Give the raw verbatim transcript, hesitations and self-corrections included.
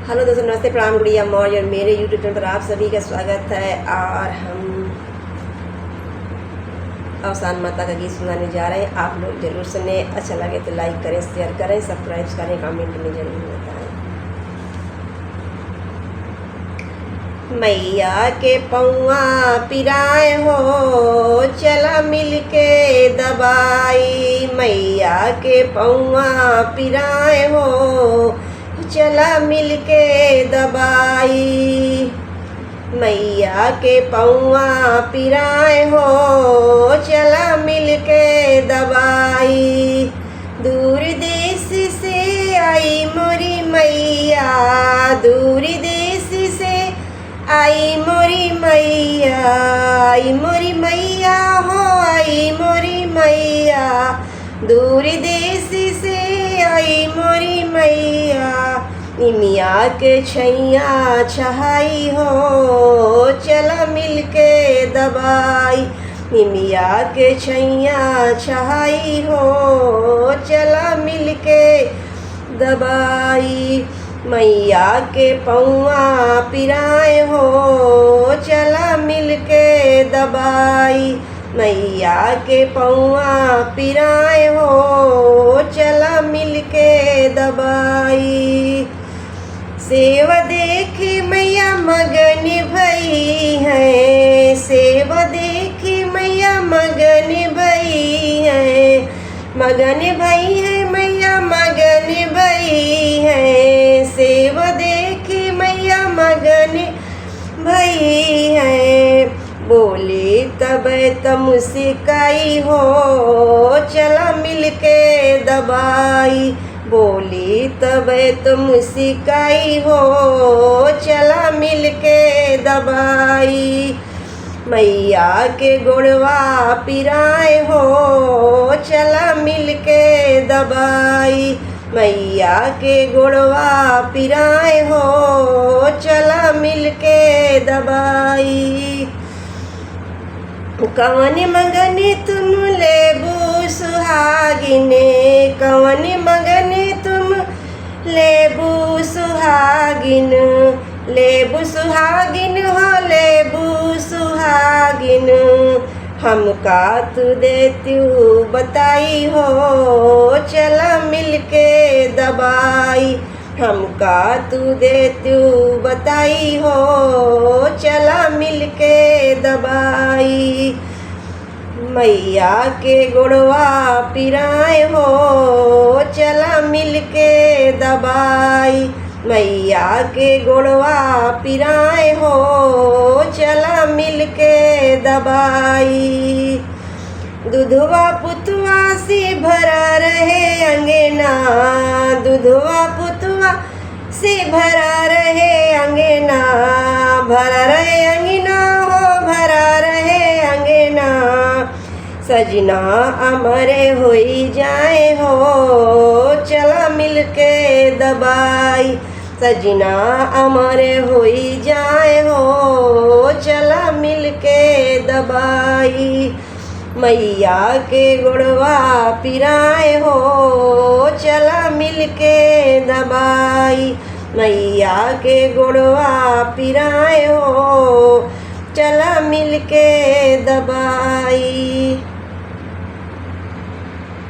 हेलो दोस्तों, नमस्ते, प्रणाम, गुड़िया मौज और मेरे YouTube चैनल पर आप सभी का स्वागत है। और हम अवसान माता का गीत सुनाने जा रहे हैं, आप लोग जरूर सुने। अच्छा लगे तो लाइक करें, शेयर करें, सब्सक्राइब करें, कमेंट में जरूर बताएं। मैया के पौआ पिराए हो, चला मिलके दबाई। मैया के पौआ पिराए हो, चला मिलके दबाई। मैया के पौआ पिराए हो, चला मिलके दबाई। दूर देश से आई मोरी मैया, दूर देश से आई मोरी मैया, आई मोरी मैया हो, आई मोरी मैया। दूर देश से आई मोरी मैया, निमिया के छैया छहाई हो, चला मिलके दबाई। निमिया के छैया छहाई हो, चला मिलके दबाई। मैया के पौआ पिराए हो, चला मिलके दबाई। मैया के पौआ पिराए हो, चला मिलके दबाई। सेव देखी मैया मगन भई है, सेव देखी मैया मगन भई है, मगन भई है मैया मगन भई है। सेव देखी मैया मगन भई है। बोली तबे त मुस्काई हो, चला मिलके दबाई। बोली तबे त मुस्काई हो, चला मिलके दबाई। मैया के गोड़वा पिराए हो, चला मिलके दबाई। मैया के गोड़वा पिराए हो, चला मिलके दबाई। कवन मगन तुम लेबू सुहागिन, कवन मगन तुम लेबू सुहागिन, लेबू सुहागिन हो, लेबू सुहागिन। हमका तू देत्यू बताई हो, चला मिलके दबाई। हमका तू देत्यू बताई हो, चला मिलके दबाई। मैया के गोड़वा पिराए हो, चला मिलके दबाई। मैया के गोड़वा पिराए हो, चला मिलके दबाई। दुधवा पुतवा से भरा रहे अंगना, दुधवा पुतवा से भरा रहे अंगना, भरा रहे अंगना हो, भरा रहे अंगना। सजना अमर होई जाए हो, चला मिलके दबाई। सजना अमर होई जाए हो, चला मिलके दबाई। मैया के गोड़वा पिराए हो, चला मिलके दबाई। मैया के गोड़वा पिराए हो, चला मिलके दबाई।